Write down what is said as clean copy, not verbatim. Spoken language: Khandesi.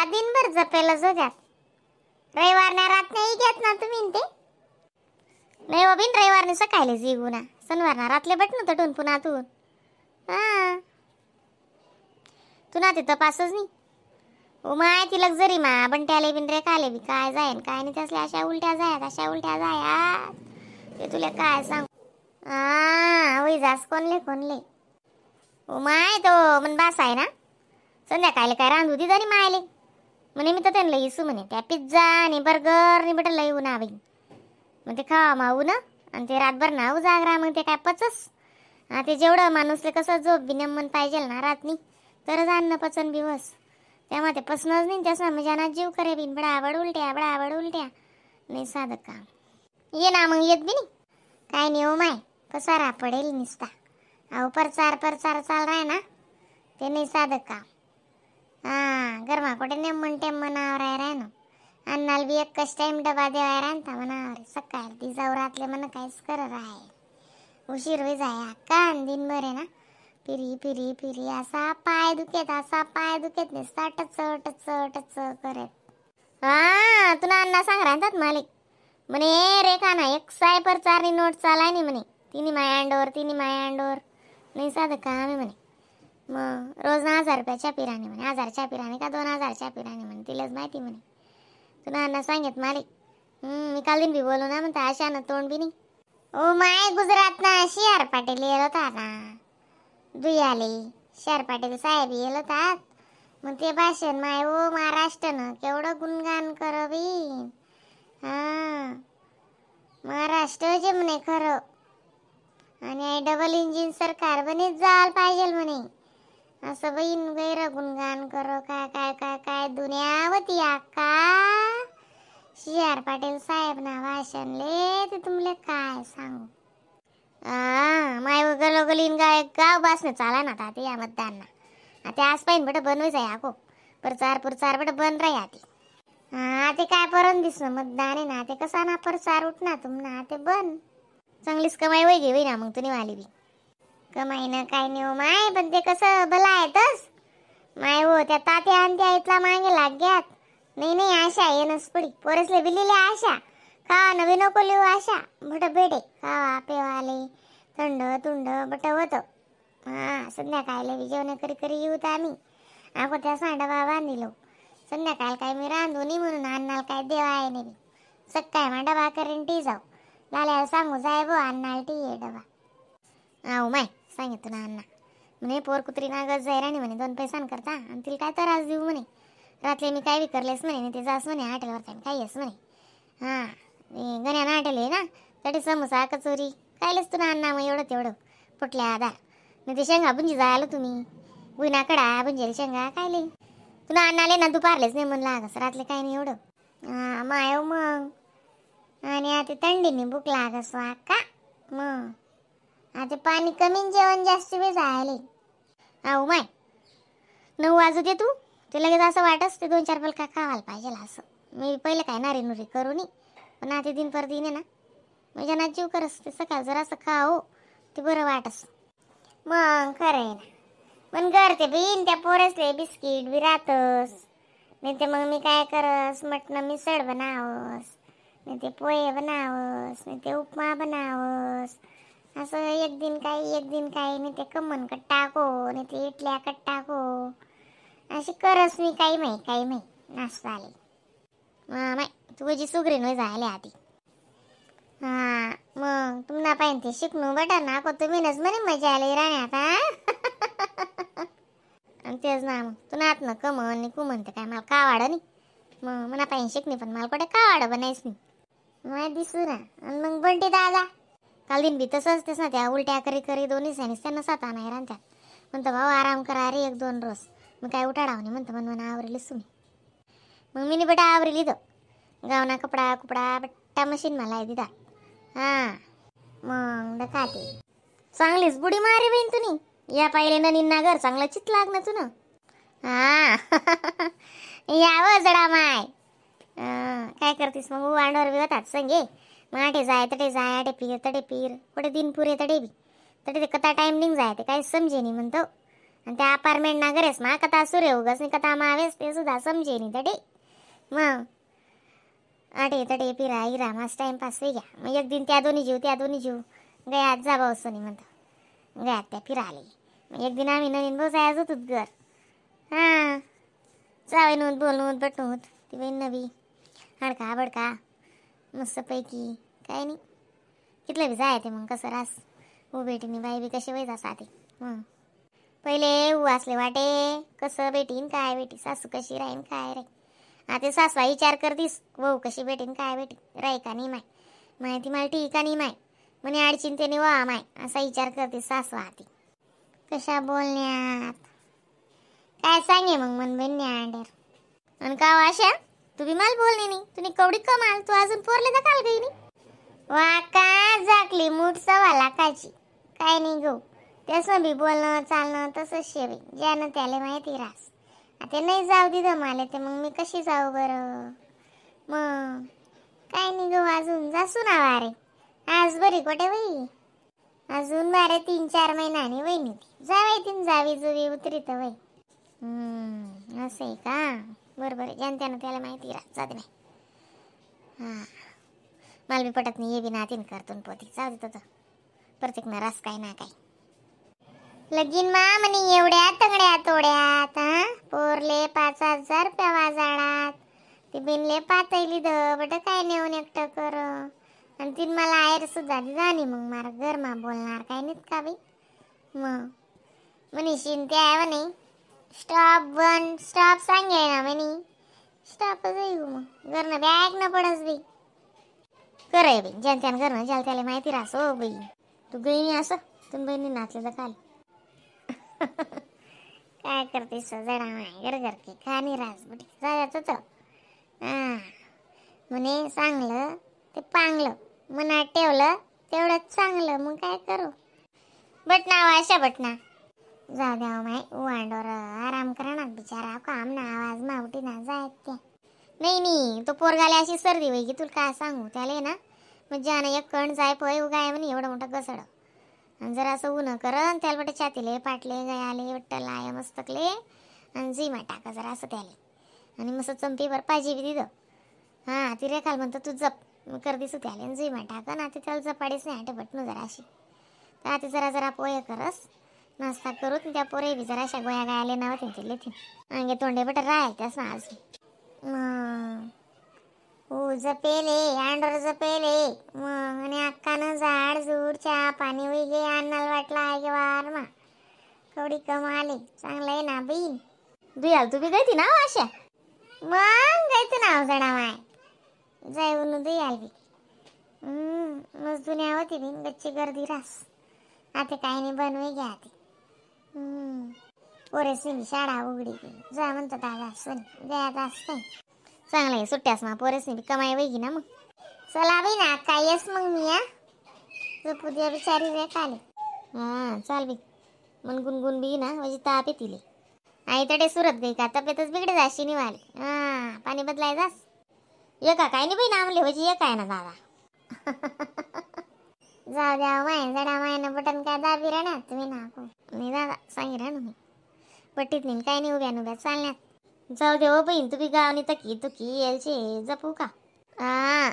निस्ता दिनभर जपेलच होत्यात. रविवार ना रात नाही घेत ना तुम्ही ते नाही हो बिन रविवारने सकाळी जिगू ना शनिवार ना रातले बट ना तटून पुन्हा तू हा तू ना ते तपासच नाही. ओ my ती लक्झरी मा बंट्याले बिन रेखाले बी काय जाईन काय नाही त्यासल्या अशा उलट्या जायात अशा उलट्या जायात ते तुला काय सांग. हा होई जास कोणले कोणले. ओ my तो मन बास आहे ना संध्याकाळी काय रांधू दी तरी मायले म्हणे मी तर त्यांना इसू म्हणे त्या पिझ्झा आणि बर्गर आणि बट लई ना बाई मग ते खावा माऊ ना आणि ते रातभर ना उजागरा मग ते काय पचस. हा ते जेवढं माणूसले कसं झोप बी मन पाहिजे ना रातनी तरच अन्न पचन बी बस तेव्हा ते पचनच नाही त्यास म्हणजे ना जीव करे बिन बडाबड उलट्या बडाबड उलट्या नाही साधं काम. ये ना मग येत बी नाही काय नाही. हो माय पसारा पडेल निसता अहो परचार परचार चाल राय ना ते नाही साधं काम. हा गरमा कुठे नेमन टेमन आवराय राय ना अन्नाला बी एकच टाइम डबा देवाय राहता म्हणावर सकाळी ती जाऊ रातले म्हण काहीच कर राय उशीर होई जाय अक्का आणि दिनभर आहे ना फिरी फिरी फिरी असा पाय दुखेत असा पाय दुखेत नुसता टच टच touch करत. हा तुला अण्णा सांग राहतात मालिक म्हणे रेखा ना एक सायपर चारणी नोट चालाय नाही म्हणे तिन्ही माय अंडोर तिन्ही माय अंडोर नाही साधं काम आहे म्हणे. मग रोज ना 1000 रुपयाच्या पिराणी म्हणे 1000च्या पिराणी का 2000च्या पिराणी म्हणे तिलाच माहिती म्हणे तुला अण्णा सांगत मालिक. मी काल दिन बी बोलू ना म्हणता अशा ना तोंड बी नाही. ओ my Gujarat ना सी आर पाटील येल होता ना दुयाले सी आर पाटील साहेब येल होतात मग ते भाषण माय ओ महाराष्ट्रनं केवढं गुणगान कर बी. हा महाराष्ट्र जे म्हणे खरं आणि डबल इंजिन सरकार बनीच जायला पाहिजे म्हणे असं बहीण गैर गुणगान कर काय काय काय काय दुनियावती आका सी आर पाटील साहेब ना भाषण ले ते तुमले काय सांगू. माय गलोगलीन गाय गाव बासने चाला ना ताते या मतदान आता आज पाहिन बट बनवायचं आहे आको प्रचार प्रचार बट बन राही आती. हा ते काय परत दिसणं मतदान आहे ना ते कसा ना प्रचार उठना तुम ना ते बन चांगलीच कमाई वय घेवी ना मग तुम्ही वाली बी कमाई ना काय नाही हो माय पण ते कसं भला येतच माय हो त्या तात्या आणि त्या इथला मागे लाग्यात नाही नाही आशा येनच पडी पोरसले बिलिले आशा खावा नवी नको लिहू आशा बट भेटे खावा पेवाले थंड तुंड बट होतं. हा संध्याकाळला जेवण करी करी येऊ तर आम्ही आको त्या सांडा बांधिलो संध्याकाळ काय मी रांधू नाही म्हणून अन्नाला काय देवा आहे नाही सकाळी मा डबा करीन टी जाऊ लाल्याला सांगू जाय बो अन्नाला टी ये डबा. आहो माय सांगितलं ना अण्णा म्हणे पोर कुत्री नागत जाय राणी म्हणे 2 पैसान करता आणि तिला काय त्रास देऊ म्हणे रात्री मी काय विकरलेस म्हणे ते जास म्हणे हॉटेलवर काय येस म्हणे. हां गण्या हॉटेल आहे ना तरी समोसा कचोरी कायलेच तुला अण्णा मग एवढं तेवढं पुटल्या आधार नाही ते शेंगा बुंजी जायला तुम्ही गुन्हा कडा बुंजेल शेंगा कायले तुला अण्णाले ना दुपारलेच नाही म्हणलं लागस रातले काय नाही एवढं. हां माय मग आणि आता थंडीने भूक लागस का मग आता पाणी कमी जेवण जास्त वेळ जायले. अहो माय 9 वाजू दे तू ते लगेच असं वाटस ते 2-4 पलका खावायला पाहिजे असं मी पहिले काय नारी नुरी करू नी पण आता दिन पर दिन आहे ना म्हणजे ना जीव करस ते सकाळ जरा असं खाओ ते बरं वाटस मग खरं आहे ना. पण करते बिन त्या पोरसले बिस्किट बी राहतस नाही ते मग मी काय करस मटण मिसळ बनावस नाही ते पोहे बनावस नाही ते उपमा बनावस असं एक दिन काही एक दिन काही नाही ते कमन कट टाको नाही ते इटल्या कट टाको अशी करस मी काही माही काही माही नाश्ता आले माय तुझी सुगरी नाही झाले आधी. हा मग तुम्हाला पाहिजे ते शिकणू बटा ना को तुम्ही नच म्हणे मजा आली राहण्यात. आणि तेच ना मग तू नात ना कमन आणि कुमन ते काय मला का वाढ नाही मग मना पाहिजे शिकणे पण मला कुठे का वाढ बनायच नाही मग दिसू ना. आणि मग बंटी दादा काल दिन बी तसंच तेच ना त्या उलट्या करी करी दोन्ही सॅनिस त्यांना साता नाही राहत्या म्हणतो भाऊ आराम करा रे 1-2 रोज मग काय उठाडाव नाही म्हणतो म्हणून आवरेलीच तुम्ही मग मी बेटा आवरेली तो गावना कपडा कुपडा बट्टा मशीन मला आहे दिदा. हां मग डकाते चांगलीच बुडी मारी बहीण तुम्ही या पाहिले ना निन्ना घर चांगलं चित लागणार तू ना. हां यावं जडा माय काय करतीस मग वांडवर बी होतात संगे मग आठे जाय तटे जाय आठे पीर तटे पीर कुठे दिन पुरे तडे बी तडे ते कथा टाइम निघ जाय ते काही समजे नाही म्हणतो. आणि त्या अपार्टमेंट ना घरेस मा कथा सुरे उगस नि कथा मावेस ते सुद्धा समजे नाही तडे. मग आटे तडे फिरा इरा मस्त टाइमपास होई गया. मग एक दिन त्या दोन्ही जीव त्या दोन्ही जीव गयात जा भाऊ सोनी म्हणतो गयात त्या फिराले. मग एक दिन आम्ही नवीन भाऊ जायच होतो घर. हां चावे नव्हत बोलणं बटणं ती बहीण नवी हडका बडका मस्तपैकी काय नाही कितलं बी जाय ते मग कसं रास उ बेटीनी बाई बी कशी वय जासा ते. मग पहिले उ असले वाटे कसं बेटीन काय बेटी सासू कशी राहीन काय राही. आता सासवा विचार करतीस वहू कशी बेटीन काय बेटी राही का नाही माय माहिती मला ठीक का नाही माय म्हणे अडचिंतेने वा माय असा विचार करते सासवा. आती कशा बोलण्यात काय सांगे मग मन बहिणी अंडेर. आणि का अशा तुम्ही माल बोलणे नाही तुम्ही कवडी कमाल तू अजून पोरले तर काल गई नाही वा का झाकली मूठ 1.25 लाखाची काय नाही गो. त्यासं बी बोलणं चालणं तसंच शेवे ज्यानं त्याला माहिती रास. आता नाही जाऊ दिलं मला ते मग मी कशी जाऊ बरं. मग काय नाही गो अजून जासू ना वारे आज बरी कोठे बाई अजून बारे 3-4 महिन्याने वहिनी जावाय तीन जावी जुवी उतरी तर वय. असं आहे का बरोबर आहे ज्यानं त्यानं त्याला माहिती राहत जाते नाही. हां मला बी पटत नाही ये बी नातीन करतो पोती जाऊ दे तसं प्रत्येक ना रास काय ना काय. लगीन मा म्हणे एवढ्या तंगड्या तोड्यात हा पोरले 5,000 रुपया वाजाळात ती बिनले पातळी the but काय नेऊन एकटं कर. आणि तीन मला आयर सुद्धा दिला नाही मग मार घरमा बोलणार काय नाहीत का बाई. मग म्हणे शिंते आहे म्हणे stop one stop सांगे ना म्हणे स्टॉपच येऊ मग घरनं बॅग न पडस बाई करय बाई ज्यान त्यानं घरनं ज्याला त्याला माहिती राहस हो बाई. तू गई नाही असं तुम्ही बहिणी नाचले तर काल काय करते सजडा माय घर घर के खाणी रास बुटी जायचं तर हां म्हणे चांगलं ते पांगलं मनात ठेवलं तेवढंच चांगलं मग काय करू. बटना अशा बटना जाऊ द्या माय वांडोर आराम करा ना बिचारा काम ना आवाज मावटी ना जायत त्या. नाही नाही तो पोरगाले अशी सर्दी होई की तुला काय सांगू त्याला ना मग ज्यानं एक कण जाय पय उगाय म्हणे एवढं मोठं घसड आणि जरा असं ऊन कर आणि त्याला बटे छातीले पाटले गयाले वट्टलाय मस्तकले आणि जिमा टाका जरा असं त्याले आणि मस्त चंपीवर पाहिजे बी दिलं. हां ती रेखाल म्हणतो तू जप मग कर दिसू त्याले आणि जिमा टाका ना ते त्याला जपाडीच नाही आटे बटणू जरा अशी. तर आता जरा जरा पोहे करस नाश्ता करू त्या पोरे बी जरा अशा गोया गायले नाव त्यांचे लेथीन अंगे तोंडे बट राहील त्यास ना अजून. मग हो जपेले आंडोर जपेले मग आणि अक्कानं झाड झूड चहा पाणी होई गे अन्नाला वाटला आहे गे वार मा कवडी कमाले चांगलं आहे ना बहीण. दुयाल तू बी गयती ना अशा मग गयचं नाव जणा माय जाऊन दुयाल बी मस्त दुनिया होती बी गच्ची गर्दी रास आता काय नाही बनवे घ्या ते. पोरेसनी शाळा उघडी जा म्हणतो दादा सोनी गयात असते चांगलं आहे सुट्ट्यास मा पोरेसनी बी कमाई वैगी ना मग. चला बाई ना काय येस मग मी या झोपू द्या बिचारी रे खाली. हां चाल बी मन गुणगुण बी ना म्हणजे ताप येतील आई तडे सुरत गई का तब्येतच बिघडे जा शनिवारी. हां पाणी बदलाय जास ये का काय नाही बाई ना म्हणले म्हणजे एक आहे ना दादा. जाऊ द्या माय जडा माय ना बटन काय दाबी राहणार तुम्ही ना नाही दादा सांगी राहणार मी पट्टीत नाही काय नाही उभ्या उभ्या चालण्यात. जाऊ दे हो बहीण तुम्ही गावनी तकी तुकी येलचे जपू का. हा.